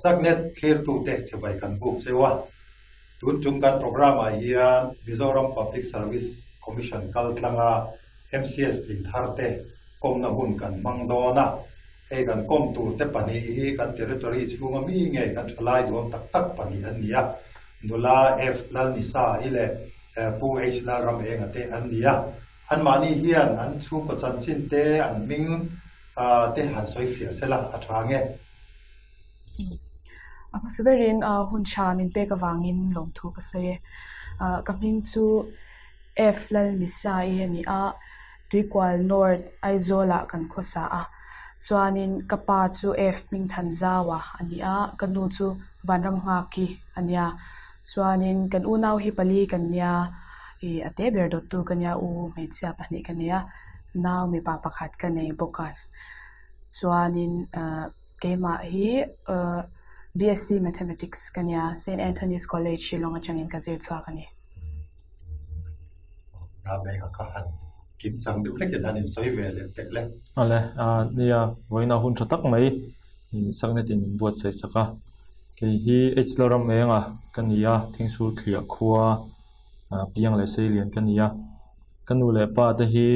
Saknet thlirtute chibai kan buk cheu a. Tun tum kan programme-ah hian Mizoram Public Service Commission kaltlanga MCS tling tharte kawmna hun kan hmang dawn a. Hei kan kawm turte pahnih hi kan territory chhunga mi ngei kan thalai duam tak tak pahnih an ni a. Nula F Lalnisa-i leh Pu H Lalramenga te an ni a. Anmahni hian an chhungkaw chanchin te, an hming te han sawi fiah sela a tha nge? A hmasa berin hun tha min pek avangin lawmthu ka sawi e. Ka hming chu F Lalnisai a ni a, Tuikual North Aizawlah kan khawsa a. Chuanin ka pa chu F Hmingthanzaua a ni a, ka nu chu Vanramnghaki a nia. Chuanin kan unau hi pali kan nia, ih a te ber dawttu ka nia, u hmeichhia pahnih ka nei a, nau mipa pakhat ka nei bawk a. Chuanin ah keimah hi ah BSc Mathematics ka nia, Saint Anthony's College Shillong atangin ka zir chhuak a ni. Rameng a kha han kim chang deuh hlekin han insawi ve leh teh le. Awle, nia, vawiin a hun tha tak mai Saknet in min buatsaih sak a. Kei hi H Lalramenga ka ni a, Thingsur Thliah khua Piang leh Seilian ka ni a. Ka nu leh pa te hi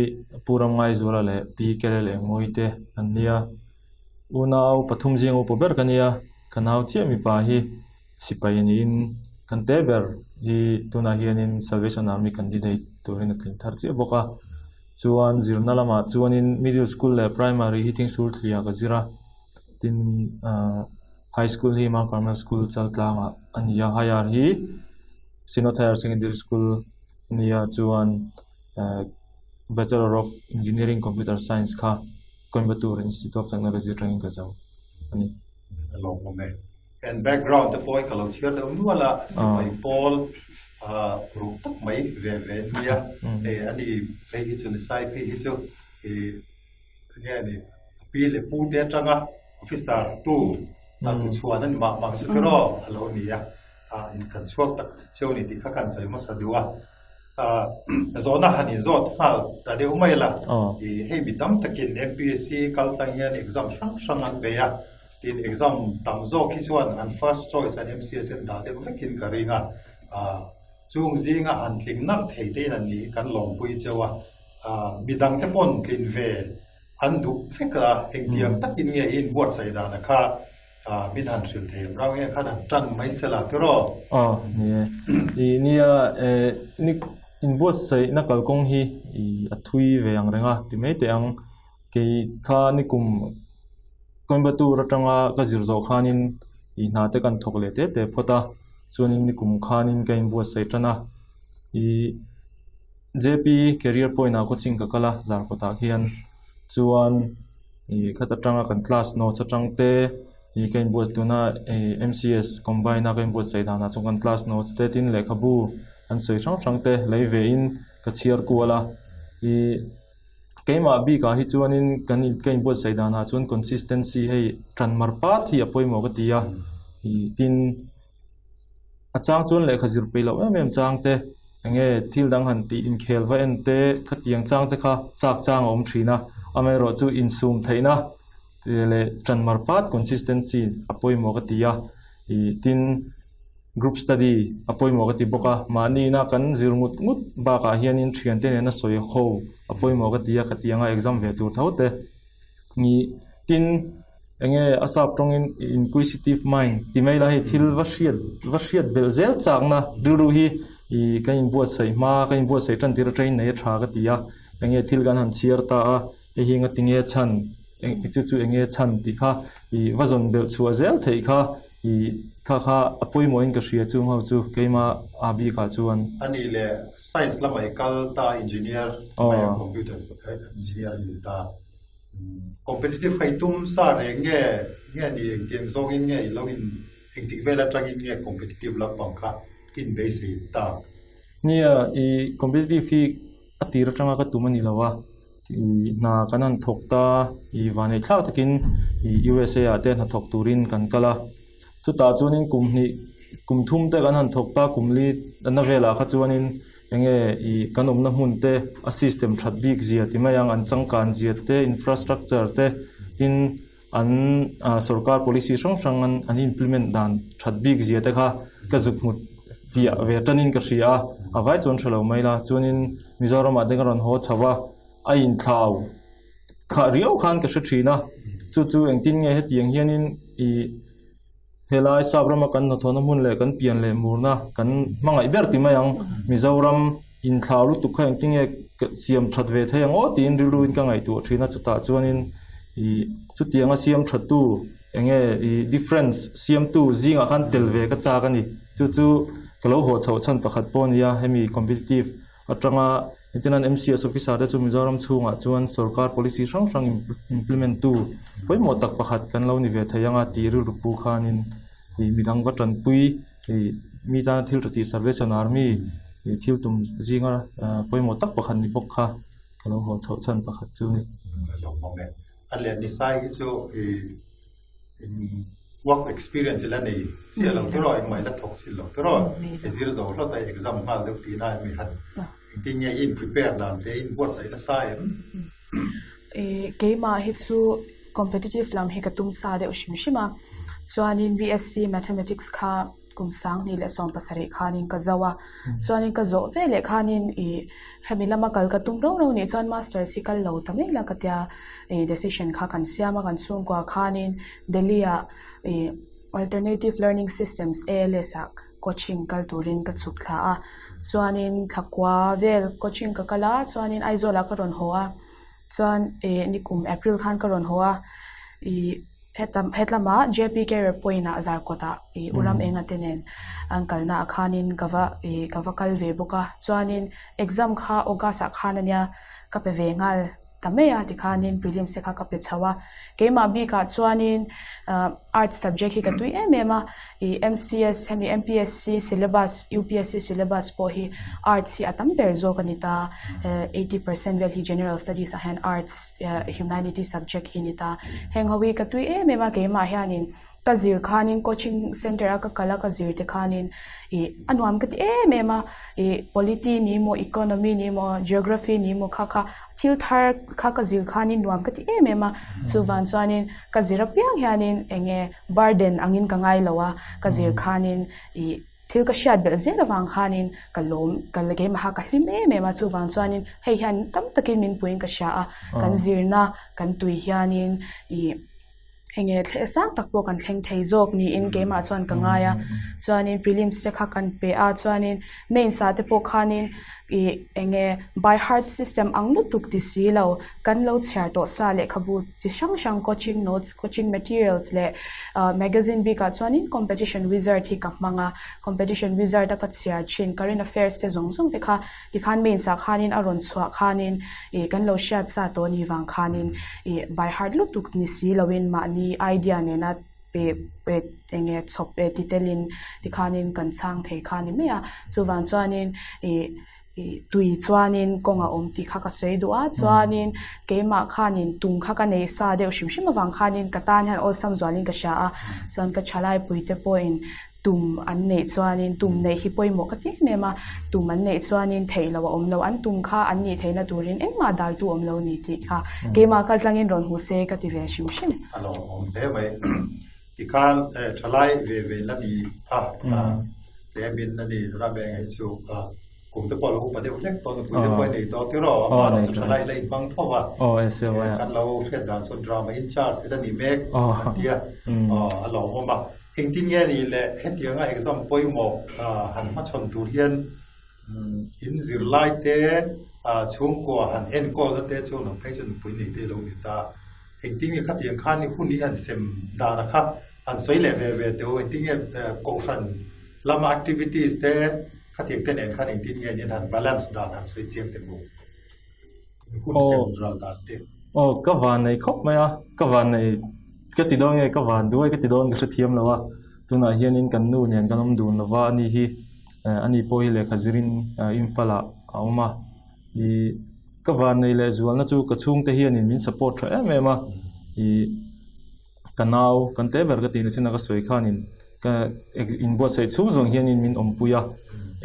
Pu Ramngaizuala leh Pi Kelel Engmawii te an nia. Unau pathum zing upa ber ka nia, ka nau chiah mipa hi sipai niin kan te ber hi tunah hianin Salvation Army candidate turin a tling thar chiah bawk a. Chuan zirna lamah chuanin middle school leh primary hi Thingsur Thliah ka zir a, tin high school hi Mount Carmel School Chaltlangah a ni a, higher hi Synod Higher Secondary School a ni a, chuan Bachelor of Engineering Computer Science kha Coimbatore Institute of Technology atangin ka zo a ni. A lawmawm e. And background te pawh hi ka lo chhiar deuh nual a, sipai pawl ruk tak mai ve ve nia. Hei a ni phei hi chu ni sai phei hi chu ih enge ni a pi leh pu te atanga officer tu tu chhuan a ni mah mah chu tiraw a lo ni a, in kan chhuak tak cheu ni tih kha kan sawi hmasa duh a. Zawhna han inzawt nghal ta deuh mai la, hei mi tam takin MPSC kal tlang hian exam hrang hrang an bei a, Tin, exam tam zawk hi chuan an first choice an MCS in dah deuh vekin ka ring a, chung zinga han tling nalh thei te in an nih hi kan lawmpui cheu a, midang te pawn tlin ve an duh vek a, engtiang takin nge i inbuatsaih dan a kha min han hrilh thei em? Rau nge khan han tan mai se la tiraw? Aw, ni e. I nia, ni inbuatsaihna kalkawng hi i a thui ve ang reng a ti mai teh ang. Kei kha nikum Coimbatore atanga ka zir zawh khanin i hna te kan thawk leh teh teh phawt a, chuanin nikum khanin ka inbuatsaih tan a, i JP career point ah coaching ka kal a Zarkawtah khian chuan i khat atanga kan class notes atang te i ka inbuat tuna i MCS combine a ka inbuatsaih danah chuan kan class notes te tin lehkhabu an sawi hrang hrang te lei ve in ka chhiar kual a, i. Keimah bikah hi chuanin kan in ka inbuatsaih danah chuan consistency hei tan mar pat hi a pawimawh ka ti a, ih tin a chang chuan lehkha zir peih loh em em chang te enge thil dang han tih inkhel va en te khatiang chang te kha chak chang a awm thin a, amaherawh chu insum theihna leh tan mar pat consistency a pawimawh ka ti a, ih tin. Group study a pawimawh ka ti bawk a, mahni ina kan zir ngut ngut bakah hianin thiante nena sawi ho a pawimawh ka ti a, ka ti anga exam ve tur tho te ni. Tin, enge a sap tawngin inquisitive mind ti mai la hei thil va hriat va hriat belh zel chakna rilru hi ih kan inbuatsaih hma kan inbuatsaih tan tir atangin nei a tha ka ti a, enge thil kan han chhiar ta a, hei hi nga tinge chhan chu chu enge chhan tih kha ih va zawn belh chhuah zel theih kha I kha kha a pawimawhin ka hria chung ho chu keimah a bikah chuan. A nih leh science lamah i kal ta engineer mai a computer engineer a ni ta. Competitive kha i tum sa reng nge nge ni engtiang zawngin nge i lo in engtik vel atangin nge competitive lampang kha in beisei tak? Nia i competitive hi a tir atanga ka tum a ni lo a. I hna kan han thawk ta, i vanei thlak takin i USA ah te hnathawk turin kan kal a. Chutah chuanin kum hnih, kum thum te kan han thawk ta, kum li na velah kha chuanin enge i kan awmna hmun te a system that bik zia ti mai ang, an changkan zia te, infrastructure te tin. an sorkar policy hrang hrang an an implement dan that bik zia te kha ka zuk hmu fiah ve tanin ka hria a, a vai chuan hre lo mai la. Chuanin Mizoramah te ka rawn haw chho a, a inthlau khah riau khan ka hre thin a. Chu chu engtin nge hetiang hianin ih helai sap rama kan hnathawhna hmun leh kan pian leh murna kan hmangaih ber ti mai ang. Mizoram inthlau lutuk kha engtin nge siam that ve thei ang aw tiin rilruin ka ngaihtuah thin a. Chutah chuanin ih chutianga siam thattu enge ih difference siamtu zingah khan tel ve ka chak a ni. Chu chu ka lo haw chhoh chhan pakhat pawh a ni a, hemi competitive atanga hetinan MCS officer te chu Mizoram chhungah chuan sorkar policy hrang hrang implement tu pawimawh tak pakhat kan lo ni ve thei ang a tih rilru pu khanin ih midang va tanpui ih mi tana thil tha tih Salvation Army ih thil tum zinga pawimawh tak pakhat ni bawk kha ka lo haw chhoh chhan pakhat chu a ni. A leh ni sai hi chu ih work experience ila nei chiah lo tiraw engmah ila thawk chhin lo tiraw i zir zo hlawt a exam nghal deuh tih na emi han engtin nge i in prepare dan te in buatsaih nasa em? Keimah hi chu competitive lam hi ka tum sa deuh hrim hrim a, chuanin BSc Mathematics kha kum 2017 khanin ka zo a, chuanin ka zawh ve leh khanin ih hemi lama kal ka tum rau rau nih chuan masters hi kal lo ta mai la ka tia ih decision kha kan siam a, kan chhungkua khanin Delhi ah ih Alternative Learning Systems ALS ah coaching kal turin ka chhuk thla a, chuanin thlakua vel coaching ka kal a, chuanin Aizawl ah ka rawn haw a, chuan ih nikum April khan ka rawn haw a ih. Hetlama JP Career Point ah Zarkawt ah ih u ram enga te nen an kalna ah khanin ka va ih ka va kal ve bawk a. Chuanin exam kha August ah khan ania ka pe ve nghal ta mai a tikhanin prelims te kha ka pe chho a. Keimah bikah chuanin arts subject hi ka tui em em a ih MCS hemi MPSC syllabus UPSC syllabus pawh hi arts hi a tam ber zawk a ni ta 80% vel hi general studies ah hian arts humanity subject hi a ni ta. Heng ho hi ka tui em em a keimah hianin ka zir khanin coaching center a ka kal a ka zir te khanin ih a nuam ka ti em em a ih polity ni maw economy ni maw geography ni maw kha kha thil thar kha ka zir khanin nuam ka ti em em a chuvang chuanin ka zir apiang hianin eng nge burden angin ka ngai lo a ka zir khanin ih thil ka hriat belh zel avang khanin ka lawm ka keimah ka hlim em em a chuvang chuanin hei hian tam takin min puiin ka hria a kan zirna kan tui hianin ih enge thleh sang tak pawh kan thleng thei zawk niin keimah chuan ka ngai a chuanin prelims te kha kan pe a chuanin mains ah te pawh khanin ih enge by heart system ang lutuk ti si lo kan lo chhiar tawh sa lehkhabu chi hrang hrang coaching notes coaching materials leh magazine bikah chuanin competition wizard hi ka hmang a competition wizard a ka chhiar thin current affairs te zawng zawng te kha Tikhan mains ah khanin a rawn chhuah khanin ih kan lo hriat sa tawh ni vang khanin ih by heart lutuk ni si loin mahni idea nena pe pe enge chhawp e ti telin tikhanin kan chhang thei kha ni mai a. Chuvang chuanin ih ih tui chuanin kawng a awm tih kha ka sawi duh a, chuanin keimah khanin tum kha ka nei sa deuh hrim hrim avang khanin ka tan hian awlsam zualin ka hria a, chuan ka thalaipui te pawhin Tum an neih chuanin tum neih hi pawimawh ka ti em em a, tum an neih chuanin theih loh a awm lo, an tum kha an nih theihna turin engmah daltu awm lo ni tih kha keimah kaltlangin rawn hmu se ka ti ve hrim hrim. A lo awm hle mai. Tikhan thalai ve ve la ni a, tlemin a ni Rameng hi chu kum te pawh a lo upa deuh hlek tawh, nupui te pawh a nei tawh tiraw, amah erawh chu thalai la inhmang tho a, kan lo hriat dan chuan drama in charge la ni mek an ti a, a lawmawm a. Engtin nge ni le hetianga exam pawimawh han hmachhawn tur hian in zirlai te chhungkua han enkawlna te chu nang phei chu nupui nei te lo ni ta. Engtin nge khatiang khan i hun i han sem dana kha han sawi leh ve ve teh u. Engtin nge kohhran lama activities te khatiang te nen khan engtin nge in han balance dan han sawi chiang teh u. Hun sem ral dan te. Aw ka van nei khawp mai a, ka van nei ka ti dawn nge ka van duai ka ti dawn ka hrethiam lo a, tunah hianin kan nu nen kan awm dun lo va ani hi ani pawh hi lehkha zirin Imphal ah a awm a, ih ka van nei leh zualna chu ka chhungte hianin min support tha em em a, ih ka nau kan te ber ka tih na chin a ka sawi khanin ka inbuatsaih chhung zawng hianin min awmpui a,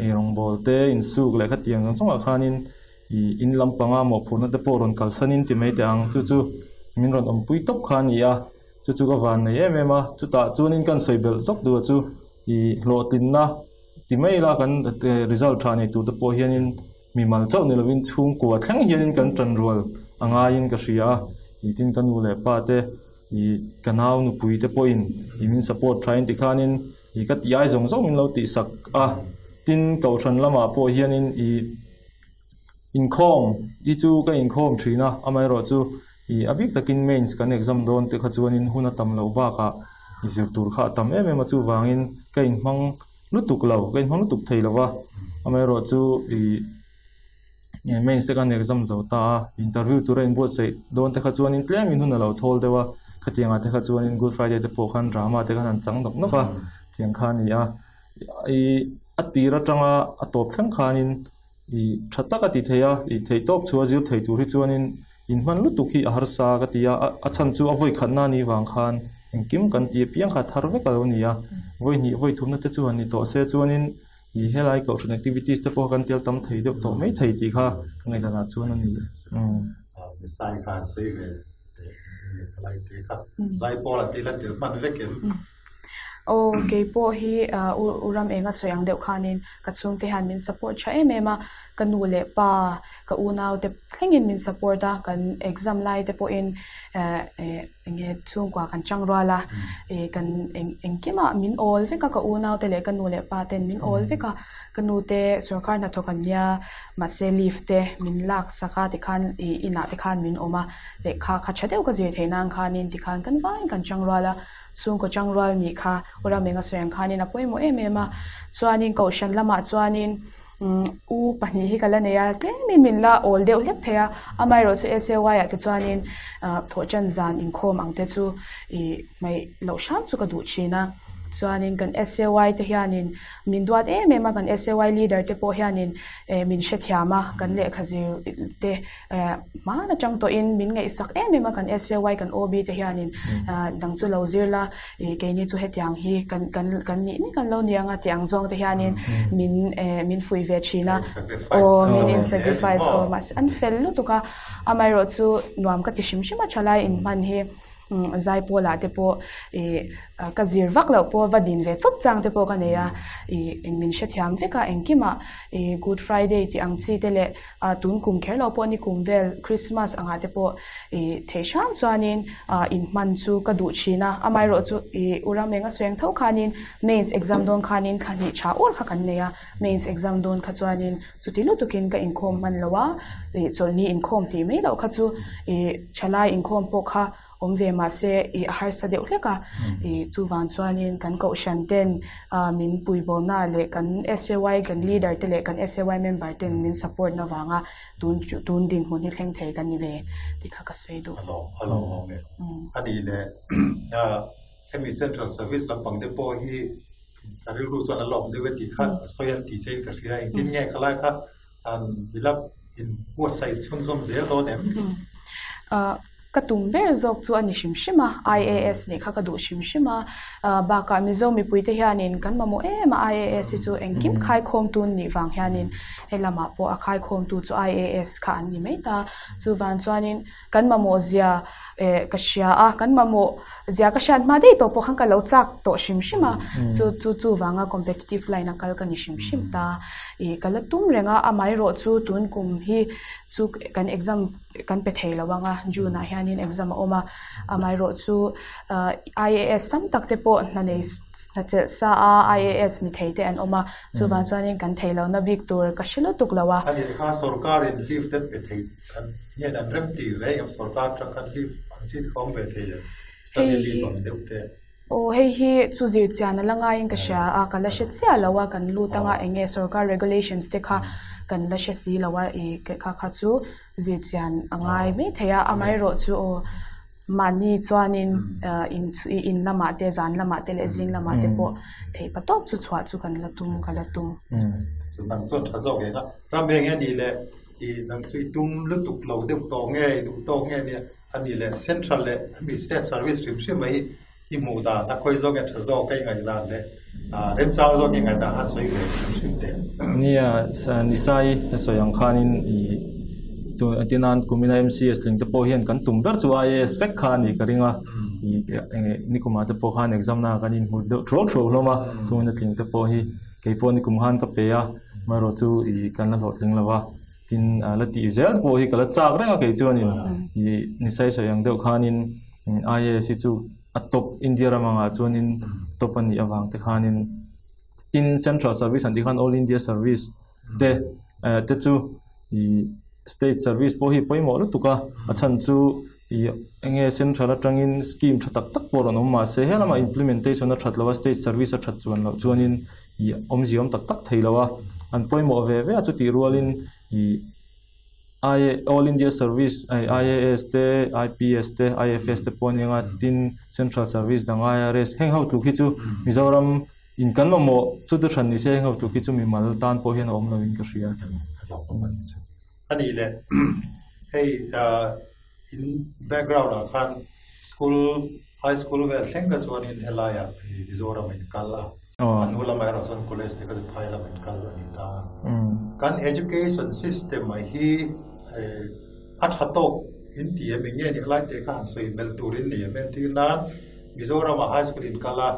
eirawngbawl te insuk leh khatiang zawng zawngah khanin Ih in lampanga mawhphurhna te pawh rawn kalsanin ti mai teh ang, chu chu min rawn awmpui tawp kha a ni a. Chu chu ka van nei em em a, chutah chuanin kan sawi belh zawk duh a chu i hlawhtlinna ti mai ila kan result tha nei tur te pawh hianin mimal chauh ni lovin chhungkua thleng hianin kan tanrual a ngaiin ka hria a, i tin ka nu leh pa te i ka nau nupui te pawhin i min support thain tikhanin i ka tih ai zawng zawng min lo tihsak a, tin kohhran lamah pawh hianin i Inkhawm hi chu ka inkhawm thin a, amaherawhchu ih a bik takin mains kan exam dawn te kha chuanin hun a tam loh bakah i zir tur kha a tam em em a, chuvangin ka inhmang lutuk lo, ka inhmang lutuk thei lo va, amaherawhchu ih mains te kan exam zo ta a, interview tura inbuatsaih dawn te kha chuanin tlemin hun a lo thawl deuh a, khatiangah te kha chuanin good friday te pawh khan drama te khan an chang nawk nawk a, tiang kha a ni a, ih a tir atanga a tawp thleng khanin I tha tak a ti thei a, i theih tawp chu a zir thei tur hi chuanin inhman lutuk hi a harsa ka ti a, a chhan chu a vawi khatna ni vang khan engkim kan ti apiang kha thar vek a lo ni a, vawi hnih vawi thumna te chu han ni tawh se chuanin i helai kohhran activities te pawh kan tel tam thei deuh tawh mai thei tih kha ka ngaihdanah chuan a ni. Sai khan sawi ve teh helai te kha zai pawl a tila tel hman vek em? Aw kei pawh hi u ram enga sawi ang deuh khanin ka chhungte hian min support tha em em a, ka nu leh pa ka unau te thlengin min support a, kan exam lai te pawhin eng nge chhungkua kan chang rual a, ih kan eng engkimah min awl vek a ka unau te leh ka nu leh pa ten min awl vek a, ka nu te sorkar hnathawk an nia mahse leave te min lak sak a tikhan ih inah te khan min awm a, lehkha kha tha deuh ka zir theih nan khanin tikhan kan vaiin kan chang rual a. Chhungkaw changrual nih kha u Ramenga sawi ang khanin a pawimawh em em a, chuanin kohhran lamah chuanin u pahnih hi ka la nei a, tlemin min la awl deuh hlek thei a, amaherawhchu SAY ah te chuanin thawhṭan zan inkhawm ang te chu ih hmaih loh hram chu ka duh ṭhin a, chuanin kan SAY te hianin min duat em em a, kan SAY leader te pawh hianin min hrethiam a, kan lehkha zir te Hmaan atang tawhin min ngaihsak em em a kan SAY kan OB te hianin dang chu lo zir la keini chu hetiang hi kan kan kan nih nih kan lo ni anga tih ang zawng te hianin min min fuih ve thin a aw min in sacrifice aw mahse an fel lutuk a amaherawh chu nuam ka ti hrim hrim a thalai inhman hi. Zaipawlah te pawh ih ka zir vak loh pawh va din ve chawp chang te pawh ka nei a, ih min hrethiam vek a engkimah ih Good Friday tih ang chi te leh tun kum kher loh pawh ni kum vel Christmas angah te pawh ih theih hram chuanin inhman chu ka duh thin a, amaherawh chu ih u Ramenga sawi ang tho khanin mains exam dawn khanin thla hnih tha ur kha kan nei a, mains exam dawn kha chuanin Chuti lutukin ka inkhawm hman lo a, ih chawlhni inkhawm tih mai loh kha chu ih thalai inkhawm pawh kha awm ve mah se ih a harsa deuh hlek a, ih chuvang chuanin kan kohhran ten ah min puibawmna leh kan SAY kan leader te leh kan SAY member ten min support na vanga tun tun dinhmun hi thleng thei kan ni ve tih kha ka sawi duh. A lawm a lawm awm e. A nih leh hemi central service lampang te pawh hi Ka rilru chuan a lawm deuh e tih kha a sawi an tih chein ka hria. Engtin nge khalai kha an ila inbuatsaih chhunzawm zel dawn em? Ka tum ber zawk chu a ni hrim hrim a, IAS nih kha ka duh hrim hrim a. Bakah Mizo mipuite hianin kan mamawh em a IAS hi chu engkim khaikhawmtu nih vang hianin helamah pawh a khaikhawmtu chu IAS kha an ni mai ta. Chuvang chuanin Kan mamawh zia eh ka hria a, kan mamawh zia ka hriat hma daih tawh pawh khan ka lo chak tawh hrim hrim a, chu chu chuvanga competitive line a kal ka ni hrim hrim ta. Ih ka la tum reng a, amaherawh chu tun kum hi chu kan exam kan pe thei lo ang a, June ah hianin exam a awm a, amaherawh chu IAS tam tak te pawh hna nei hna chelh sa a IAS ni thei te an awm a, chuvang chuanin kan thei lohna bik tur ka hre lutuk lo a. A nih kha sorkarin leave te pe thei Kan hian an rem tih ve em sorkar atang khan leave ang chi te kha awm ve thei em? Study leave ang deuh te. Aw hei hi chu zir chian a la ngaiin ka hria a, ka la hre chiah lo a, kan lut anga eng nge sorkar regulations te kha kan la hre si lo a, i kha kha chu zir chian a ngai mai thei a, amaherawh chu aw mahni chuanin in in lamah te zan lamah te leh zing lamah te pawh theih pa tawp chu chhuah chu kan la tum ka la tum. Chu dang chuan tha zawk eng a, ram eng nge nih leh I nang chu i tum lutuk lo deuh tawh nge, i duh tawk nge nia, a nih leh Central leh hemi State Service hrim hrim mai hi i hmuh dan a khawi zawk nge tha zawk a i ngaihdan leh remchang zawk i ngaihdan khan sawi ve hrim hrim teh. Nia, Nisai a sawi ang khanin i tun a tinan kumina MCS tling te pawh hian kan tum ber chu IAS vek kha a nih ka ring a. I enge nikumah te pawh khan exam na kan inhmu deuh thuau thuau hlawm a, tuna tling te pawh hi kei pawh nikum khan ka pe a, amaherawh chu i kan la hlawhtling lo va, tin la tih zel pawh hi ka la chak reng a kei chuanin i ni sawi sawi ang deuh khanin IAS hi chu a top India ram angah chuanin top a nih avang te khanin tin Central Service an tih khan All India Service te te chu i State Service pawh hi pawimawh lutuk a, a chhan chu i enge Central atangin scheme tha tak tak pawh rawn awm mahse helama implementation a that lo a, State Service a that chuan loh chuanin i awmzia awm tak tak thei lo a, an pawimawh ve ve a chutih rualin i I All India Service IAS te, IPS te, IFS te pawh a ni ang a, tin Central Service dang IRS heng ho tluk hi chu Mizoram In kan mamawh chu chu hran ni se heng ho tluk hi chu mimal tan pawh hian a awm lo in ka hria. A nih leh hei in background ah khan school high school vel thleng kha chuan in helai ah Mizoram ah in kal a, a hnu lamah erawh chuan college te kha chu phai lamah in kal a ni ta a. Kan education system ah hi a tha tawk in ti em eng nge ni helai te kha han sawi belh tur in nei em entir nan Mizoram ah high school in kal a,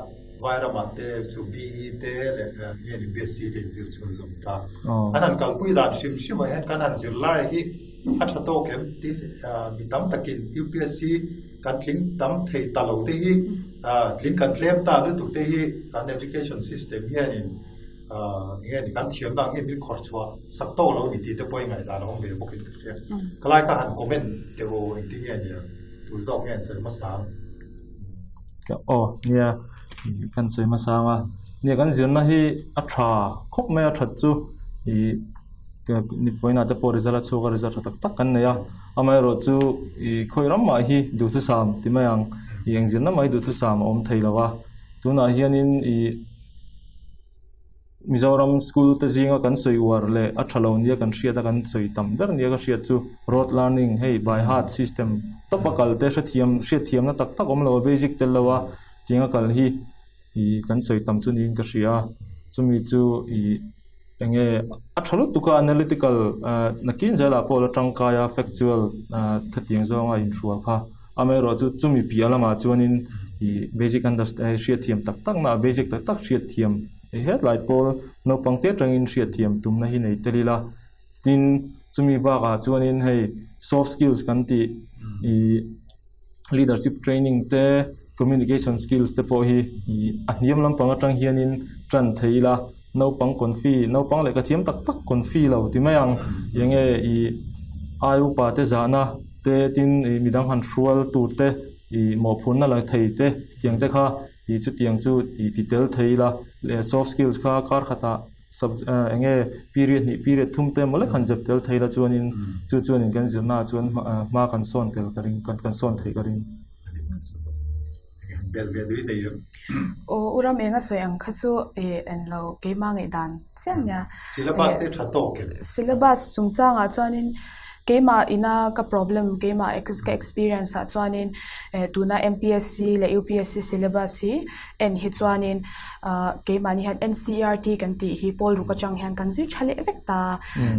Vairamah te chu BE te leh nge ni BSc te in zir chhun zawm ta. An han kalpui dan hrim hrim ah hian kan han zir lai hi a tha tawk em tin mi tam takin UPSC kan tling tam thei ta lo te hi tling kan tlem ta lutuk te hi kan education system hianin nge ni kan thiamna ang hi min khawrh chhuah sak tawk lo ni tih te pawh i ngaihdan a awm ve bawkin ka hria. Khalai kha han comment teh u engtin nge nia tu zawk nge an sawi hmasa ang. Aw nia kan sawi hmasa ang a nia kan zirna hi a tha khawp mai a that chu ih vawiinah te pawh result a chhuak a result tha tak tak kan nei a amaherawh chu ih khawi ram mah hi duhthusam ti mai ang ih eng zirna mai duhthusam a awm thei lo a tunah hianin ih. Mizoram school te zinga kan sawi uar leh a tha lo nia kan hriat a kan sawi tam ber nia ka hriat chu rote learning hei by heart system tawpa kal te hrethiam hriatthiamna tak tak awm lo a basic tel lo a tianga kal hi ih kan sawi tam chu niin ka hria a chumi chu ih eng nge a tha lutuk a analytical ah nakin zelah pawh la tangkai a factual ah khatiang zawnga inhrual kha amaherawh chu chumi piah lamah chuanin ih basic understand hriatthiam tak tak na basic tak tak hriatthiam Hei hetlai pawl naupang te atangin hriatthiam tumna hi nei tel ila, tin chumi bakah chuanin hei soft skills kan tih ih leadership training te communication skills te pawh hi ih a hniam lampang atang hianin tan thei ila naupang confi naupang lehkha thiam tak tak confi lo ti mai ang eng nge ih ai upa te zahna te tin ih midang han hrual tur te ih mawhphurhna la thei te tiang te kha. Tih chutiang chu tih ti tel thei ila leh soft skills kha kar khatah sub eng nge period hnih period thum te emaw lek han zep tel thei ila chuanin chu chuanin kan zirnaah chuan hma kan sawn tel ka ring kan sawn theih ka ring. Bel ve dui nei em? Aw u ram enga sawi ang kha chu eh en lo keimah ngaihdan chiah nia. Syllabus te tha tawk em? Syllabus chungchangah chuanin Keimah ina ka problem keimah ka experience ah chuanin eh tuna MPSC leh UPSC syllabus hi en hi chuanin ah keimahni hian NCERT kan tih hi pawl ruk atang hian kan zir tha leh vek ta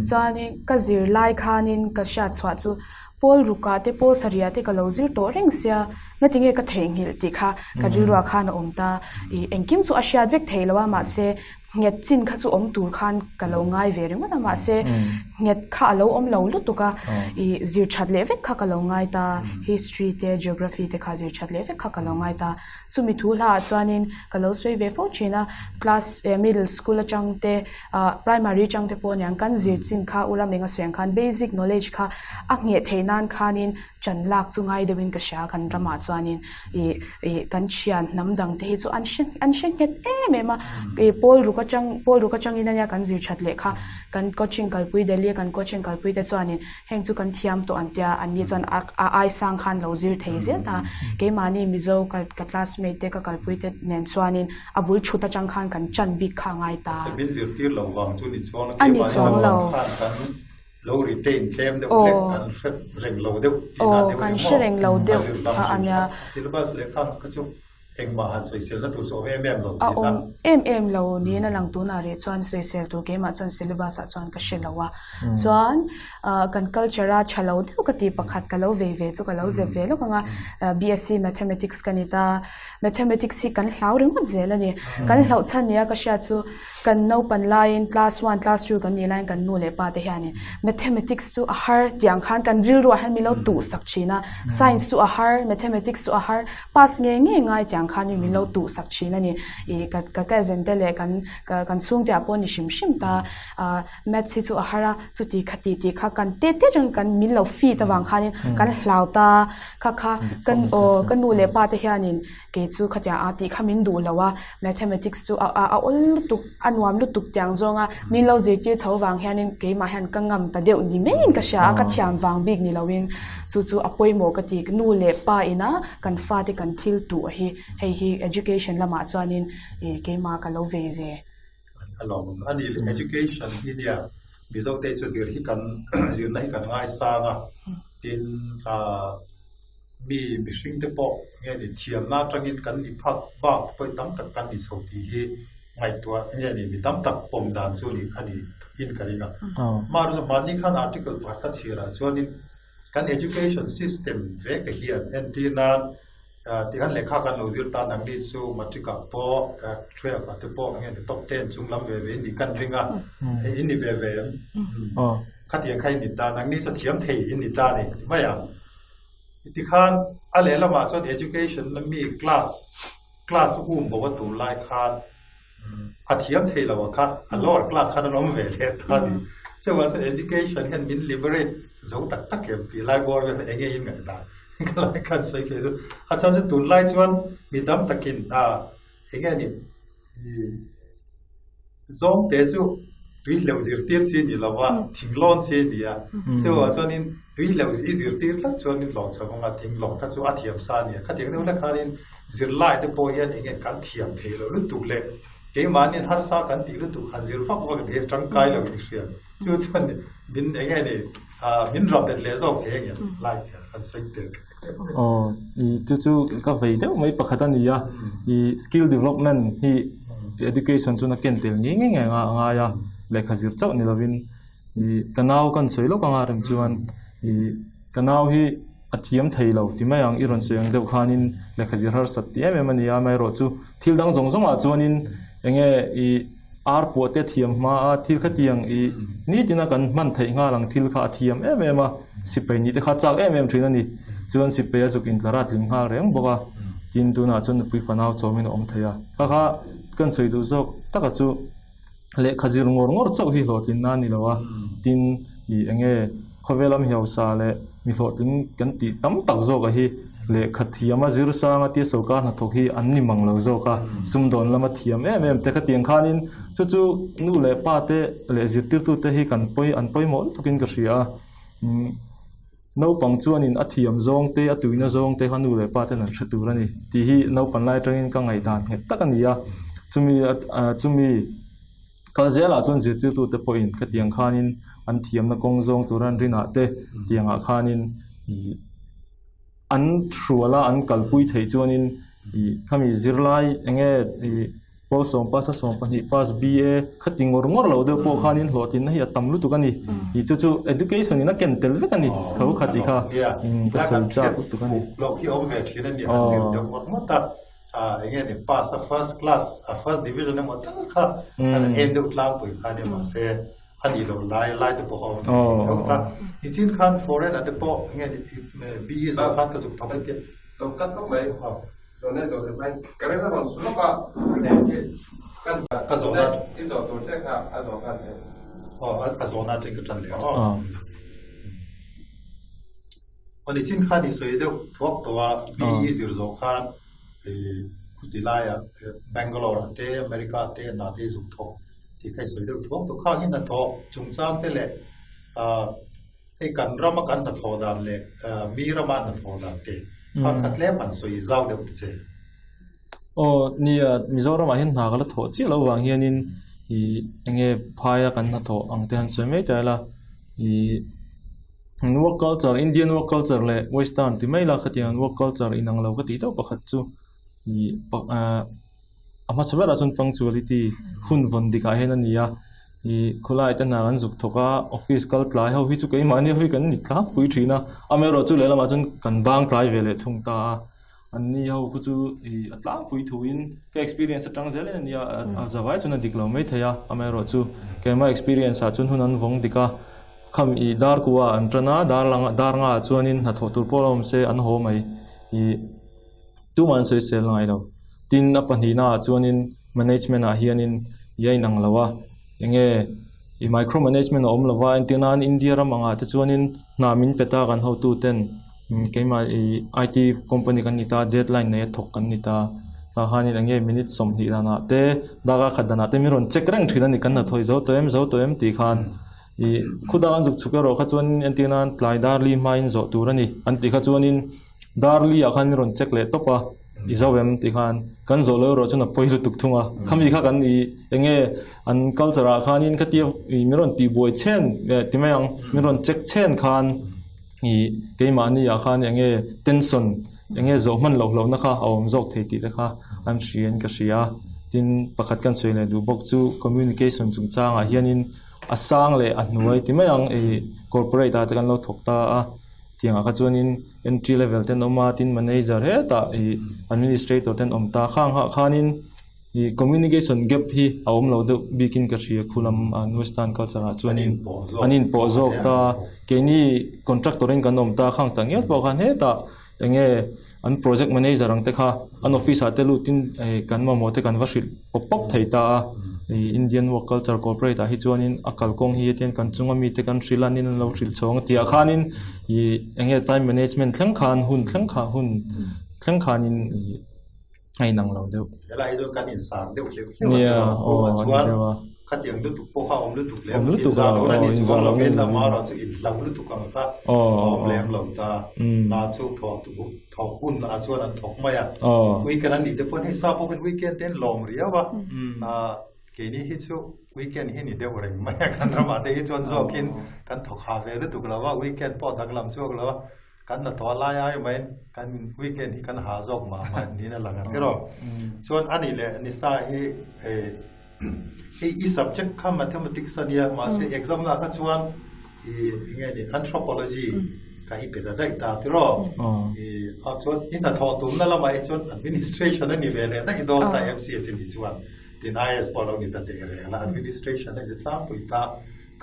chuanin ka zir lai khanin ka hriat chhuah chu pawl rukah te pawl sarihah te ka lo zir tawh reng sia ngatinge ka theihnghilh tih kha ka rilruah khan a awm ta ih engkim chu a hriat vek theih loh a mahse Nghet chin kha chu awm tur khan ka lo ngai ve ringawt a, mahse nghet kha a lo awm lo lutuk a, ih zir that leh vek kha ka lo ngai ta, history te geography te kha zir that leh vek kha ka lo ngai ta. Chumi thu hlaah chuanin ka lo sawi ve fo thin a, class eh middle school atang te ah primary atang te pawh aniang kan zir chin kha u Ramenga sawi ang khan basic knowledge kha a ngheh theih nan khanin Chan lak chu ngai deuhin ka hria kan ramah chuanin ih ih kan thian hnam dang te hi chu an hre an hre nghet em em a ih pawl ruk atang pawl ruk atangin ania kan zir that leh kha kan coaching kalpui Delhi a kan coaching kalpui te chuanin heng chu kan thiam tawh an tia an ni chuan a a ai sang khan lo zir thei zel ta keimahni Mizo ka ka classmate te ka kalpui te nen chuanin a bul thut atang khan kan chan bik kha a ngai ta. Min zirtir lo vang chu ni chuang a keimahni lo vang khan kan Lo retain tlem deuh hlek kan hre reng lo deuh tih dan deuh kan hre reng lo deuh kha a nia. Syllabus leh khang kha chu Engmah han sawiselna tur chu awm em em lo A tihna. awm em em lo niin a lang tunah rih chuan sawisel tur keimah chuan syllabus ah chuan ka hre lo a. Chuan kan culture a tha lo deuh ka tih pakhat ka lo vei ve chu ka lo zep ve lawk ang a. BSc Mathematics ka ni ta. Mathematics hi kan hlau ringawt zel a ni. Kan hlauh chhan nia ka hriat chu Kan naupan laiin class one, class two kan nih laiin kan nu leh pa te hianin mathematics chu a har tih ang khan kan rilruah hian min lo tuhsak thin a, science chu a har, mathematics chu a har, pass ngei ngei ngai tih ang khanin min lo tuhsak thin a ni. Ih ka ka cousin te leh kan kan chhungte ah pawh ni hrim hrim ta, ah maths hi chu a har a, chuti khati tih kha kan tet tet atangin kan min lo feed avang khanin kan hlau ta, kha kha kan aw ka nu leh pa te hianin Kei chu khatiang a tih kha min duh lo a, mathematics chu a a awl lutuk, a nuam lutuk tiang zawnga min lo zirtir chho vang hianin keimah hian ka ngam ta deuh ni maiin ka hria a, ka thiam vang bik ni loin chu chu a pawimawh ka ti. Nu leh pa ina kan fate kan thil tuh hi hei hi education lamah chuanin ih keimah ka lo vei ve. A lawmawm a ni. Education hi nia Mizote chu zir hi kan zirna hi kan ngaisang a, tin ah Mi mihringte pawh nge ni thiamna atangin kan ni phak bak pawi tam tak kan ni chho tih hi ngaihtuah nge ni mi tam tak pawm dan chu ni a ni in ka ring a. Amaherawhchu chu hmanni khan article pakhat ka chhiar ah chuanin kan education system ve ka hian entir nan tikhan lehkha kan lo zir ta nangni chu matric ah pawh 12 ah te pawh nge ni top 10 chung lam ve ve in nih kan ring a, in ni ve ve em? Khatiang kha in ni ta nangni chu thiam thei in ni ta ni ti mai ang. Tikhan a lehlamah chuan education na mi class class um bo a tur lai khan a thiam thei lo a kha a lower class khan an awm ve leh ta a ni. Chuvang chuan education hian min liberate zo tak tak em tih lai bawr vel eng nge in ngaihdan ka lai khan sawi thei chu a chhan chu tunlai chuan mi tam takin a eng nge ni Zawngte chu tui hleuh zirtir chi ni lo va, thinglawn chi a ni a. Chuvang chuanin tui hleuh i zirtir tlat chuanin hlawh chho anga thinglawn kha chu a thiam sa a ni a. Khatiang deuh hlek khanin zirlai te pawh hian eng nge kan thiam thei lo lutuk leh keimahniin harsa kan tih lutuk han zir vak vak ni hi tangkai lo in hria. Chu chuan min eng nge ni min rapet leh zawk thei ang em lai kan sawi tel. Aw, i chu chu ka vei deuh mai pakhat a ni a, i skill development hi education chuan a ken tel ngei ngei ngei a ngai a, lehkha zir chauh ni lovin i ka nau kan sawi lawk anga rem chuan i ka nau hi a thiam thei lo ti mai ang i rawn sawi ang deuh khanin lehkha zir harsat ti em em a ni a, amaherawhchu thil dang zawng zawngah chuanin eng nge i Ar puah te thiam hma a, thil khatiang i nitina kan hman theih nghal ang thil kha a thiam em em a, sipai nih te kha chak em em thin a ni. Chuan sipai a zuk intlar a tling nghal reng bawk a, tin tunah chuan nupui fanau chawmin a awm thei a. Kha kha kan sawi duh zawk taka chu lehkha zir ngawr ngawr chauh hi hlawhtlinna a ni lo a, tin i enge Khawvel a mi hausa leh mi hlawhtling kan tih tam tak zawk a hi lehkha thiam a zir sang a tia sorkar hnathawk hi an ni mang lo zawk a, sumdawn lama thiam em em te khatiang khanin chu chu nu leh pa te leh zirtirtu te hi kan pawi an pawimawh lutukin ka hria a. Naupang chuanin a thiam zawng te a tuina zawng te kha nu leh pa ten an hre tur a ni tih hi naupan lai atangin ka ngaihdan nghet tak a ni a, chumi chumi. Kal zelah chuan zirtirtute pawhin khatiang khanin an thiamna kawng zawng tura an rinah te tiangah khanin ih an hruala an kalpui theih chuanin ih khami zirlai eng nge ih pawl sawm pass a 12 pass BA khati ngawr ngawr lo deuh pawh khanin hlawhtlinna hi a tam lutuk a ni. Ih chu chu education in a ken tel vek a ni tho khat i kha ka sawi chak lutuk a ni. Loh hi a awm ve thin a ni an zir deuh ngawt ngawt a. Eng nge ni pass a first class a first division emaw tal kha an en deuh tlangpui kha nia mahse a nih loh lai lai te pawh a awm ve thei tho ta. Nichin khan foreign ah te pawh eng nge ni BE zawh khan ka zuk thawk a tia. Lo cut lawk mai. Zawhna i zawh leh hmain ka ring a rawn su lawk a. Kan ka zawhna i zawh tur che kha a zawh khan e. Aw a zawhna atangin ka tan leh ang. Aw nichin khan i sawi deuh thuak tawh a BE zir zawh khan Khuti laiah Bangalore ah te, America ah te, hna te zuk thawk tih kha i sawi deuh thuak tawh. Khangin hnathawh chungchang te leh hei kan rama kan hnathawh dan leh mi rama hnathawh dan te kha kha tlem han sawi zau deuh ta che. Aw nia, Mizoramah hian hna ka la thawh chiah loh vang hianin ih enge phaia kan hnathawh ang te han sawi mai ta ila ih Work culture, Indian work culture leh western ti mai la khatiang work culture inang lo ka tih deuh pakhat chu. I a hmasa berah chuan punctuality hun vawn dikah hian a ni a, i khawlai te hna kan zuk thawk a, office kal tlai ho hi chu keimahni ho hi kan ni tlangpui thin a, amaherawh chu lehlamah chuan kan bang tlai ve leh thung ta a, anni ho khu chu i a tlangpui thuin ka experience atang zel in a nia, a zavai chuan a dik lo mai thei a, amaherawh chu keimah experience ah chuan hun an vawng dik a, kham i dar kua an tan a, dar lang dar nga ah chuanin hnathawh tur pawh la awm se an haw mai i. Tumah an sawisel ngai lo. Tin, a pahnihna ah chuanin management ah hianin i a inang lo a, enge i micro management a awm lo va, entir nan India ram angah te chuanin hna min pe ta kan hotu ten keimah i IT company kan ni ta, deadline nei a thawk kan ni ta, tah khanin enge minute 20 danah te darkar khat danah te min rawn check reng thin a ni, kan hnathawih zo tawh em zo tawh em tih khan i khutah kan zuk chhuk erawh kha chuan entir nan tlai dar li hmain zawh tur a ni an tih kha chuanin. Darli ah khan min rawn check leh tawp a, i zo em tih khan kan zawh loh erawh chuan a pawi lutuk thung a, khami kha kan i enge an culture ah khanin khatia i min rawn tih buai chhen ti mai ang, min rawn check chhen khan i keimahni ah khan enge tension enge zawh hman loh hlauhna kha a awm zawk thei tih te kha an hria in ka hria a, tin pakhat kan sawi leh duh bawk chu communication chungchangah hianin a sang leh a hnuai ti mai ang i corporate ah te kan lo thawk ta a. Tiangah kha chuanin entry level te an awm a, tin manager hetah ih administrator te an awm ta. Khang ah khanin ih communication gap hi a awm lo deuh bikin ka hria khulam an western culture ah chuanin an inpawh zawk ta. Keini contractor in kan awm ta khang tak ngial pawh khan hetah enge an project manager ang te kha an office ah te lutin kan mamawh te kan va hrilh pawp pawp thei ta a, ih Indian work culture corporate ah hi chuanin a kalkawng hi hetiang kan chunga mite kan hrilh a nin an lo hrilh chhawng a tih ah khanin ih eng nge time management thleng khan hun thleng kha hun thleng khanin ih a inang lo deuh. Helai hi chuan kan insang deuh hleuh hleuh a tiraw kawngah chuan khatiang lutuk pawh kha a awm lutuk lem lo, inzah lohna ni chuang lo in lama erawh chu inhlau lutuk ang kha a awm lem lo ta. Hna chu thawh thawk hun ah chuan an thawk mai a, weekend an nih te pawn hei sa pawh hian weekend te an lawm riau a, keini hi chu weekend hi ni deuh reng mai a kan ramah te hi chuan zawkin kan thawk ha ve lutuk lo a, weekend pawh danglam chhuak lo a. Kan hnathawh lai ai maiin kan weekend hi kan ha zawk mah mah niin a lang a tiraw. Chuan a nih leh Nisa hi hei i subject kha mathematics a nia mahse exam lah kha chuan i enge ni anthropology kha i pe ta daih ta tiraw. I a chuan i hnathawh tumna lamah hi chuan administration a ni ve leh daih dawn ta MCS i nih chuan tin IAS pawh a lo ni ta teh reng la administration a ni tlangpui ta.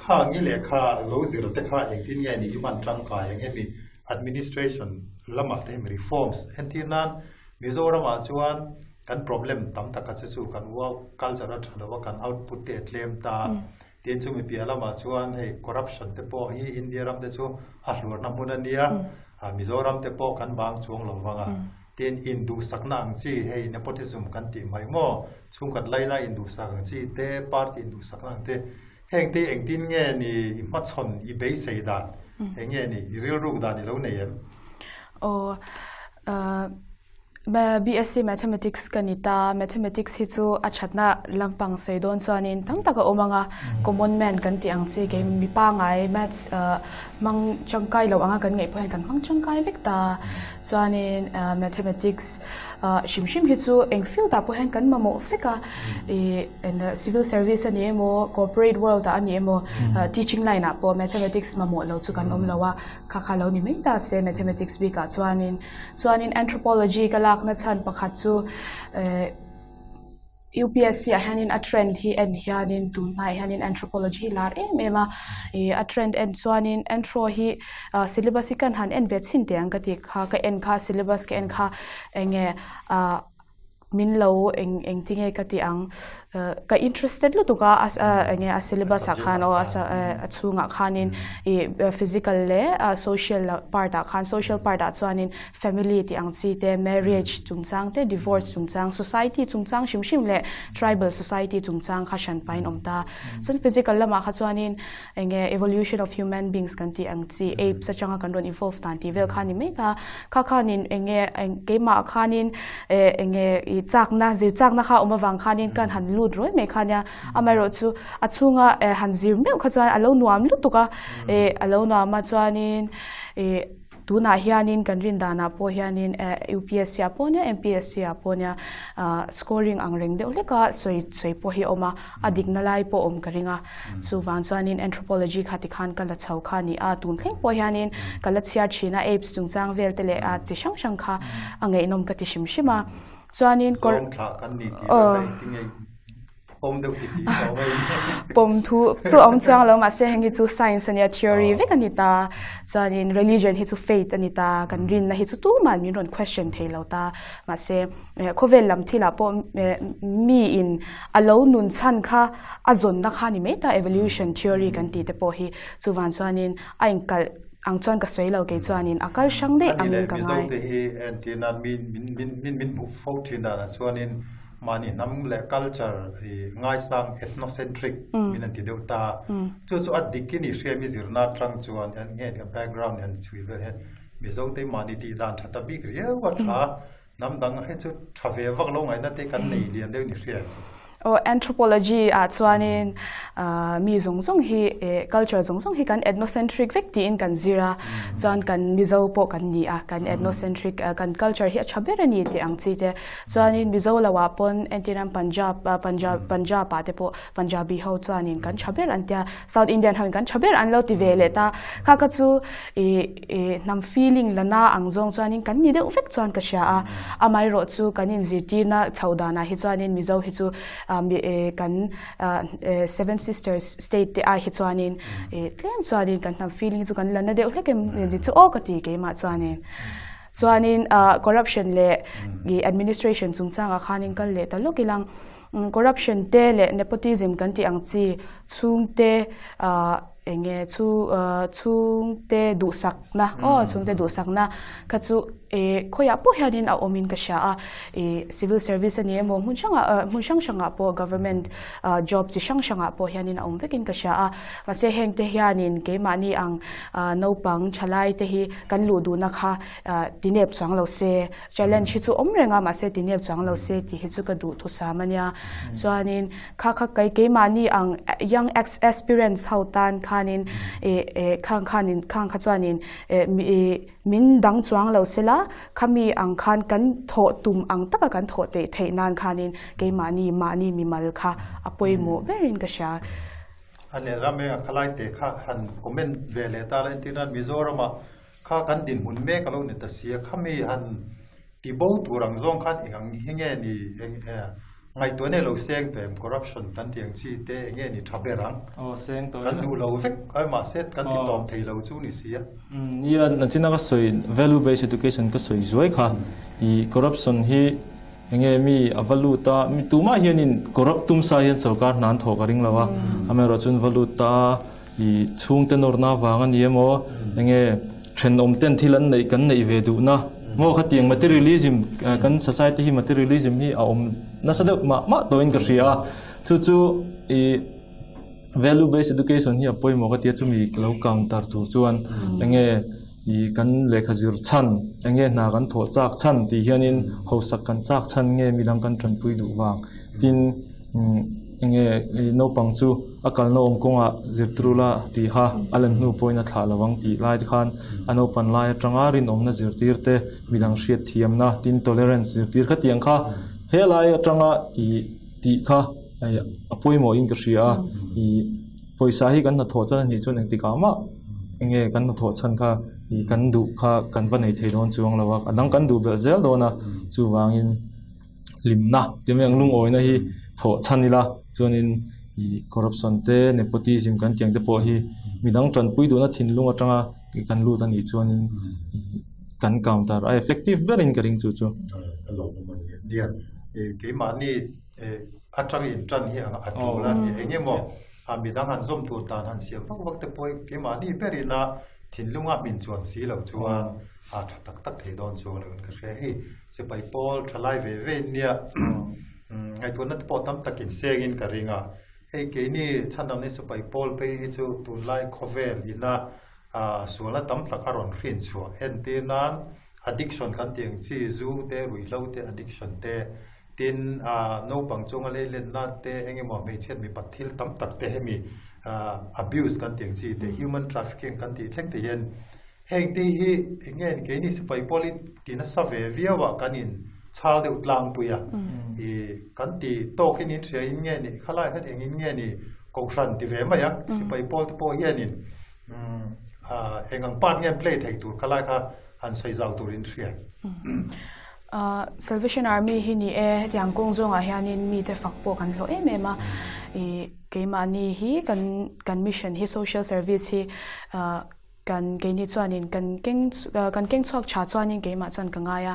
Kha ngi leh kha lo zir te kha engtin nge ni i hman tangkai ang hemi administration lamah te hemi reforms entir nan Mizoram ah chuan kan problem tam tak kha chu chu kan work culture a tha lo a kan output te a tlem ta tin chumi piah lamah chuan hei corruption te pawh hi India ram te chu a hluarna hmun a nia Mizoram te pawh kan bang chuang lo vang a tin induhsakna ang chi hei nepotism kan tih mai maw chhungkhat laina induhsak ang chi te party induhsakna ang te Heng te engtin nge ni i hmachhawn i beisei dan? Eng nge ni i rilruk dan i lo nei em? Aw, BSc Mathematics ka ni ta. Mathematics hi chu a thatna lampang sawi dawn chuanin tam tak a awm ang a, common man kan tih ang chi kei mi pangngai maths hmang tangkai lo anga kan ngaih pawh hian kan hmang tangkai vek ta. Chuanin Mathematics hrim hrim hi chu eng field ah pawh hian kan mamawh vek a, ih civil service a ni emaw corporate world ah a ni emaw teaching line ah pawh mathematics mamawh lo chu kan awm lo a, kha kha lo ni mai ta se mathematics bik ah chuanin. Chuanin anthropology ka lakna chhan pakhat chu eh UPSC ah hianin a trend hi en hianin tun hmaiah hianin anthropology hi lar em em a, ih a trend en chuanin anthro hi syllabus hi kan han en ve chhin teh ang ka tih kha ka en kha syllabus ka en kha eng nge ah min lo eng eng ti nge ka tih ang ka interested lutuk a eng nge a syllabus ah khan aw a chhungah khanin ih physical leh social part ah khan social part ah chuanin family tih ang chi te, marriage chungchang te, divorce chungchang, society chungchang hrim hrim leh tribal society chungchang kha hran pahin awm ta. Chuan physical lamah kha chuanin eng nge evolution of human beings kan tih ang chi, apes atanga kan rawn evolve dan tih vel kha a ni mai ta. Kha khanin eng nge keimah khanin eh eng nge ih chakna zir chakna kha a awm avang khanin kan han lut rawi mai kha nia. Amaherawhchu a chhunga han zir meuh kha chuan a lo nuam lutuk a, eh a lo nuam a chuanin ih. Tunah hianin kan rin danah pawh hianin UPSC ah pawh nia MPSC ah pawh nia scoring ang reng deuh hlek a sawi sawi pawh hi a awm a, a dikna lai pawh awm ka ring a. Chuvang chuanin anthropology kha tikhan ka la chho kha a ni a, tun thleng pawh hianin ka la chhiar thin a, apes chungchang vel te leh chi hrang hrang kha a ngaihnawm ka ti hrim hrim a. Chuanin kawr. Zawng thlah kan ni tih vel kha engtin nge Pawm deuh ti tih tawh mai. Pawm thu chu awm chiang lo mahse heng hi chu science ania theory vek a ni ta. Chuanin religion hi chu faith a ni ta, kan rinna hi chu tuman min rawn question thei lo ta. Mahse khawvel lam thilah pawh mi in a lo nun chhan kha a zawnna kha a ni mai ta evolution theory kan tih te pawh hi. Chuvan chuanin a inkalh ang chuan ka sawi lo kei chuanin a kal hrang daih angin ka ngai. Ani leh Mizote hi entirna min min min min hmuh fo thin danah chuanin Mahni hnam leh culture i ngaisang ethnocentric min an ti deuh ta. Chu chu a dik in i hria mi zirna atang chuan en nge a background an chhui vel hian Mizo te mahni tih dan tha ta bik riau a tha. Hnam dang hi chu tha ve vak lo ngaihna te kan nei lian deuh ni hria. Aw anthropology ah chuanin mi zawng zawng hi culture zawng zawng hi kan ethnocentric vek tiin kan zir a, chuan kan Mizo pawh kan ni a, kan ethnocentric kan culture hi a tha ber a ni tih ang chi te. Chuanin Mizo lo ah pawn entirnan Punjab Punjab Punjab ah te pawh Punjabi ho chuanin kan tha ber an tia South Indian ho in kan tha ber an lo ti ve leh ta. Kha kha chu ih ih hnam feeling la na ang zawng chuanin kan ni deuh vek chuan ka hria a. Amaherawh chu kan inzirtirna chhoh danah hi chuanin Mizo hi chu mi ih kan Seven Sisters state te ai hi chuanin ih tlem chuanin kan hnam feeling chu kan la na deuh hlek em ni chu aw ka ti keimah chuanin. Chuanin corruption leh administration chungchangah khanin kal leh ta lawk ilang. Corruption te leh nepotism kan tih ang chi chhungte eng nge chu chhungte duhsakna aw chhungte duhsakna kha chu khawiah pawh hianin a awmin ka hria a. Civil service a ni emaw hmun hrangah hmun hrang hrangah pawh government job chi hrang hrangah pawh hianin a awm vekin ka hria a. Mahse hengte hianin keimahni ang Naupang thalai te hi kan luh duhna kha tinep chuang lo se, challenge hi chu awm reng a mahse tinep chuang lo se tih hi chu ka duh thusam a nia. Chuanin kha kha kei keimahni ang young ex aspirants ho tan khanin khang khanin khang kha chuanin min dang chuang lo sela khami ang khan kan thawh tum ang taka kan thawh theih theih nan khanin keimahni mahni mimal kha a pawimawh berin ka hria. A leh ram eng a khalai te kha han comment ve leh ta la entir nan Mizoram ah kha kan dinhmun mek a lo ni ta sia khami han ti bo tur ang zawng khan eng ang hi nge ni eng ngaihtuah nei lo seng tawh em corruption kan tih ang chi te eng nge ni tha ber ang kan duh lo vek ai mahse kan ti tawp thei lo chu ni sia. Nia nachina ka sawi value based education ka sawi zuai kha i corruption hi Enge mi a va lut a, mi tumah hianin corrupt tum sa hian sorkar hna an thawh ka ring lo a, amaherawh chuan va lut a, i chhungte nawrna avang a ni emaw, enge thenawm ten thil an neih kan neih ve duhna maw khatiang materialism kan society hi materialism hi a awm nasa deuh mah mah tawhin ka hria a, chu chu i value based education hi a pawimawh ka tia chumi ka lo counter tur chuan enge I kan lehkha zir chhan, eng nge hna kan thawh chak chhan tih hianin hausak kan chak chhan nge midang kan tanpui duh vang. Tin, eng nge i naupang chu a kalna awm kawngah zirtir ula tiha a lan hnu pawhin a thlah lo ang tih lai te khan a naupan lai atanga rinawmna zirtir te, midang hriat thiamna, tin tolerance zirtir kha tiang kha helai atanga i tih kha a pawimawhin ka hria a. I Pawisa hi kan hnathawh chan a nih chuan engtikah mah enge kan hnathawh chhan kha ih kan duh kha kan va nei thei dawn chuang lo a, a dang kan duh belh zel dawn a, chuvangin hlimna tih mai ang lungawina hi thawh chhan ila chuanin ih corruption te nepotism kan tih ang te pawh hi midang tanpui duhna thinlung atanga kan lut a nih chuanin kan counter a effective berin ka ring chu chu. A lawmawm a ni. Nia, keimahni Atang in tan hi a tul a ni. Eng emaw midang han zawm tur dan han siam vak vak te pawh hi keimahni berin a thinlunga hmin chuan si loh chuan a tha tak tak thei dawn chuang loin ka hria. Hei sipai pawl tha lai ve ve in nia ngaihtuahna te pawh tam takin sengin ka ring a. Hei keini chhandamna sipai pawl phei hi chu tunlai khawvel ina sualna tam tak a rawn hrin chhuah entir nan addiction kan tih ang chi zu te ruihhlo te addiction te Tin, naupang chunga leilenna te, eng emaw hmeichhiat mipat thil tam tak te hemi abuse kan tih ang chi te, human trafficking kan tih thleng te hian Heng te hi eng nge keini sipai pawl hi ti nasa ve viau a kan in chhal deuh tlangpui a. I kan ti tawk in in hria in nge ni khalai khan eng in nge ni kohhran ti ve mai ang sipai pawl te pawh hian in eng ang part nge an play thei tur khalai kha han sawi zau tur in hria. Salvation Army hi ni e hetiang kawng zawngah hianin mite fak pawh kan hlawh em em a. I keimahni hi kan kan mission hi social service hi Kan keini chuanin kan keng kan keng chhuak tha chuanin keimah chuan ka ngai a.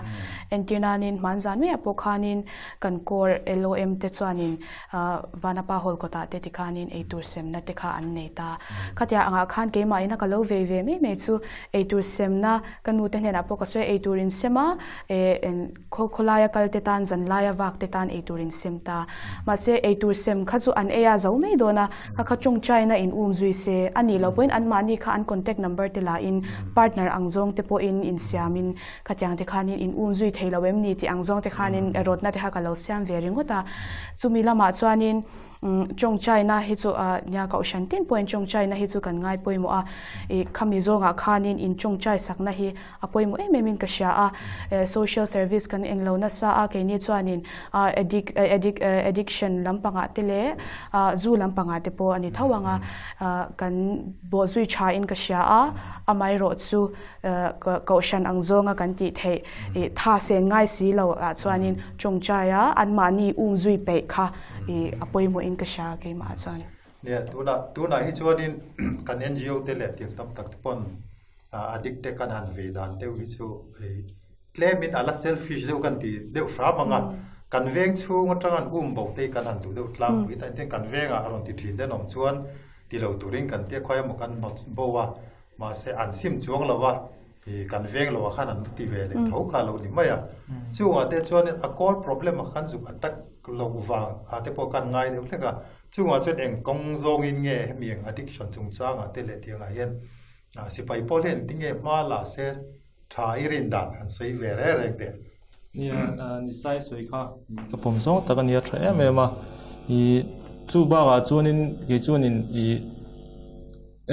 Entir nanin hmanzan maiah pawh khanin kan core LOM te chuanin Vanapa Hall kawtah te tikhanin eitur semna te kha an nei ta. Khatia angah khan keimah ina ka lo vei ve mai mai chu eitur semna ka nu te hnenah pawh ka sawi a, eitur in sem a, Khaw khawlaia kal te tan, zanlaia vak te tan eitur in sem ta. Mahse, eitur sem kha chu an ei a zo mai dawn a, kha kha tawngtaina in um zui se. A nih loh pawhin anmahni kha an contact number te lahin partner ang zawng te pawhin insiamin khatiang te khanin in um zui thei lo em ni tih ang zawng te khanin rawtna te kha ka lo siam ve ringawt a. Chumi lamah chuanin Tawngtaina hi chu nia kohhran tin pawhin tawngtaina hi chu kan ngai pawimawh a, ih khami zawngah khanin in tawngtai sakna hi a pawimawh em em in ka hria a, social service kan eng lo nasa a, keini chuanin addict addict addiction lampangah te leh zu lampangah te pawh a ni tho ang a, kan bawhzui tha in ka hria a, amaherawh chu Kohhran ang zawnga kan tih theih i tha sen ngai si lo ah chuanin tawngtai a anmahni um zui peih kha i a pawimawh in ka hria keimah ah chuan. Nia, tunah tunah hi chuanin kan NGO te leh tiang tam tak te pawn addict te kan han vei dan deuh hi chu tlemin a la selfish deuh kan ti deuh hram ang a, kan veng chhung atang an um bo te hi kan han duh deuh tlangpui ta engtin kan vengah a rawn ti thin te an awm chuan ti lo turin kan tia khawi emaw kan hnawt bo a. Mahse, an sim chuang lo a, i kan veng lo ah khan an va ti ve leh tho kha lo ni mai a. Chungah te chuanin a core problem ah khan zuk attack loh vang ah te pawh khan ngai deuh hlek a. Chungah chuan eng kawng zawngin nge hemi eng addiction chungchangah te leh tiangah hian sipai pawl hian engtin nge hma la se tha i rin dan han sawi ve reng reng teh. Nia, ni sai sawi kha ka pawm zawng tak a nia tha em em a. I chu bakah chuanin kei chuanin i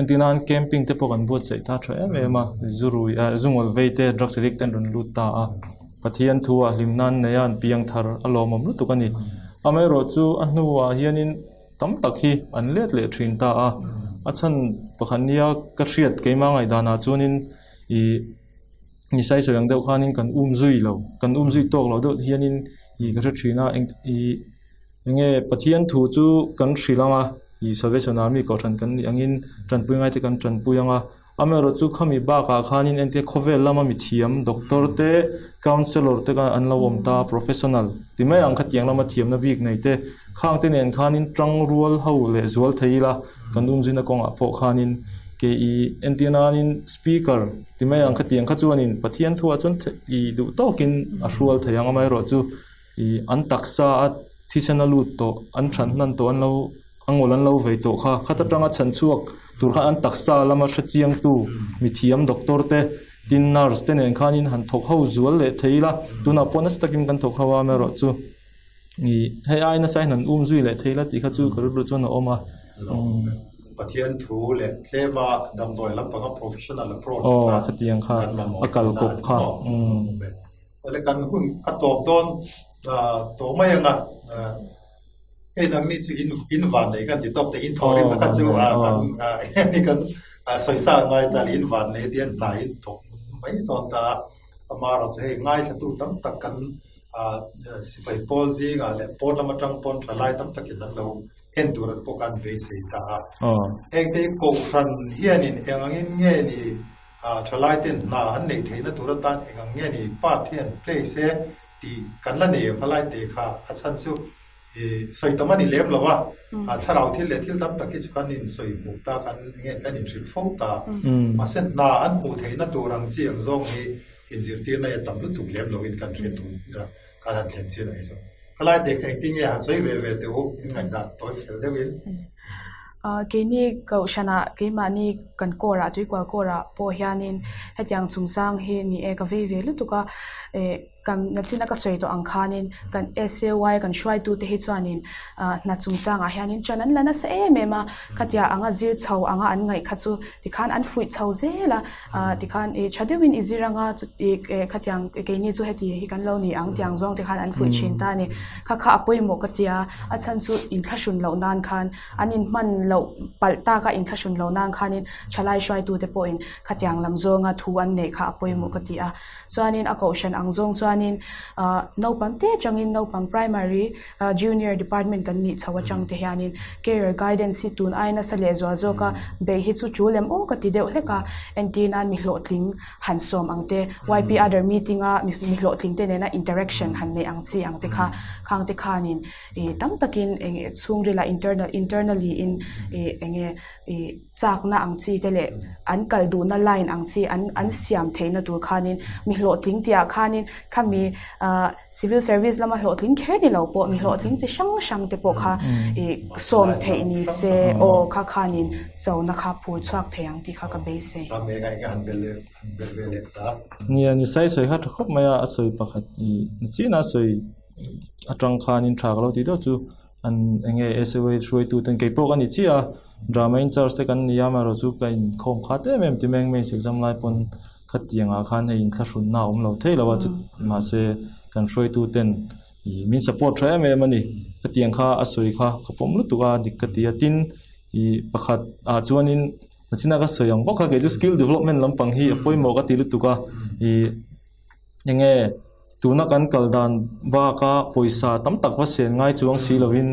Entir nan camping te pawh kan buatsaih ta tha em em a, zu rui ah zu ngawl vei te drugs addict te an rawn lut ta a, Pathian thu ah hlim nan nei a an piang thar a lawmawm lutuk a ni. Amaherawhchu a hnuah hianin tam tak hi an let leh thin ta a, a chhan pakhat nia ka hriat keimah ngaihdanah chuanin ih ni sawisawi ang deuh khanin kan um zui lo, kan um zui tawk lo deuh hianin ih ka hre thin a eng ih enge Pathian thu chu kan hrilh ang a. I Salvation Army kohhran kan nih angin tanpui ngaite kan tanpui ang a, amaherawhchu khami bakah khanin entir khawvel lama mithiam doctor te, counsellor te kha an lo awm ta, professional ti mai ang khatiang lama thiamna bik nei te khang te nen khanin tangrual ho leh zual thei ila kan umzina kawngah pawh khanin ke i entir nanin speaker ti mai ang khatiang kha chuanin Pathian thuah chuan i duh tawkin a hrual thei ang amaherawhchu I an taksa a thisen a lut tawh, an than hnan tawh, an lo a ngawl an lo vei tawh kha, khat atanga chhan chhuak tur khan an taksa lama hre chiangtu mithiam doctor te, tin nurse te nen khanin han thawk ho zual leh thei ila, tunah pawh nasa takin kan thawk ho a amaherawh chu i hei ai nasa hian han um zui leh thei ila tih kha chu ka rilru chuan a awm a. Pathian thu leh tlema damdawi lampanga professional approach kha kan mamawh a kal kawp kha. Awle kan hun a tawp dawn tawh mai ang a, hei nangni chu in in van nei kan ti tawp te in thaw rim kha chu kan hemi kan sawisa ngai ta leh in van nei te hian hna in thawk mai dawn ta a, amaherawh chu hei ngaithlatu tam tak kan sipai pawl zingah leh pawn lam atang pawn tha lai tam takin an lo en tur an pawh khan beisei ta a, hengte hi kohhran hianin eng angin nge ni Thalai ten hna an neih theihna tur atan eng ang nge ni part hi an play se tih kan la nei em halai te kha a chhan chu i sawi tam a ni lem lo a, thlarau thil leh thil tam tak hi chu kan in sawi hmuh ta kan nge kan in hrilh fo ta mahse hna an hmuh theihna tur ang chi ang zawng hi inzirtirna hi a tam lutuk lem lo in kan hriat tur kan han thlen chin a hi chu. Khalai te kha engtin nge han sawi ve ve teh u, in ngaihdan tawi fel deuhin. Keini kohhranah keimahni kan core ah tuikual core ah pawh hianin hetiang chungchang hi ni e ka vei ve lutuk a. Kan nachina ka sawi tawh ang khanin kan SAY kan hruaitute hi chuanin hna chungchangah hianin ṭan an la nasa em em a, khatia anga zir chho anga an ngaih kha chu tikhan an fuih chho zel a, tikhan i ṭha deuhin i zir anga khatiang keini chu heti hi kan lo ni ang tiang zawng te khan an fuih ṭhin ta a ni. Kha kha a pawimawh ka tia, a chhan chu inthlahrun loh nan khan an inhman loh palh taka inthlahrun loh nan khanin ṭhalai hruaitute pawhin khatiang lam zawnga thu an neih kha a pawimawh ka ti a. Chuanin a kohhran ang zawng chuanin naupang te atangin naupang primary, junior department kan nih chho atang te hianin career guidance hi tun ai nasa leh zual zawk a, beih hi chu tul em aw ka ti deuh hlek a, entir nan mi hlawhtling han sawm ang te, YP other meeting a mi hlawhtling te nena interaction han neih ang chi ang te kha, khang te khanin tam takin eng chhungrila internal internally in enge chakna ang chi te leh an kal duhna line ang chi an an siam theihna tur khanin mi hlawhtling tih ah khanin khami ah civil service lama hlawhtling kher ni lo pawh mi hlawhtling chi hrang hrang te pawh kha ih sawm theih ni se aw kha khanin chona kha phur chhuak thei ang tih kha ka beisei. Nia ni sai sawi kha tha khawp mai a, a sawi pakhat ih nachina a sawi atang khanin tha ka lo tih deuh chu an enge SOA hruaitu ten kei pawh ka ni chiah a drama in charge te kan ni a amaherawh chu ka inkhawm khat em em ti meng meng exam lai pawn khatiang ah khan hei inthlahrunna a awm lo thei lo a chu mahse kan hruaitu ten ih min support tha em em a ni khatiang kha a sawi kha ka pawm lutuk a dik ka ti a tin ih pakhat ah chuanin nachina ka sawi ang bawk kha kei chu skill development lampang hi a pawimawh ka ti lutuk a ih enge Tuna kan kal dan baka pawisa tam tak va sen ngai chuang si lovin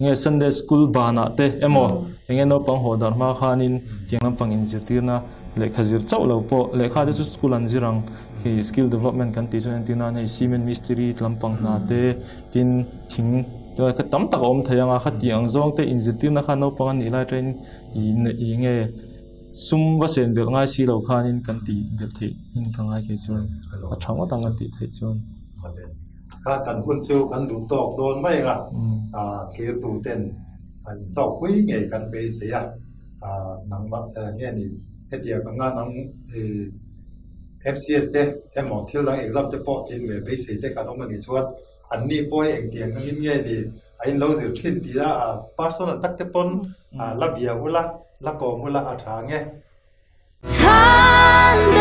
nge Sunday School banah te emaw enge naupang haw dar hma khanin tiang lampang inzirtirna lehkha zir chauh lo pawh lehkha te chu school an zir ang hei skill development kan tih chuan entir nan hei cement mistiri lampang hna te tin thing te tam tak a awm thei ang a khati ang zawng te inzirtirna kha naupang a nih lai atangin ih nge Sum va sen belh ngai si lo khanin kan tih belh theih in ka ngai kei chuan a tha ngawt ang a tih theih chuan. Kha kan hun chu kan duh tawk dawn mai ang a, thirtu ten an hlawk pui ngei kan beisei a, nangmah nge ni hetiang anga nang FCS te emaw thil dang exam te pawh tlin ve beisei te kan awm a nih chuan anni pawh engtiang angin nge ni a in lo zir thin tih a personal tak te pawn la bia ula la kawm ula a tha nge. Chhandamna.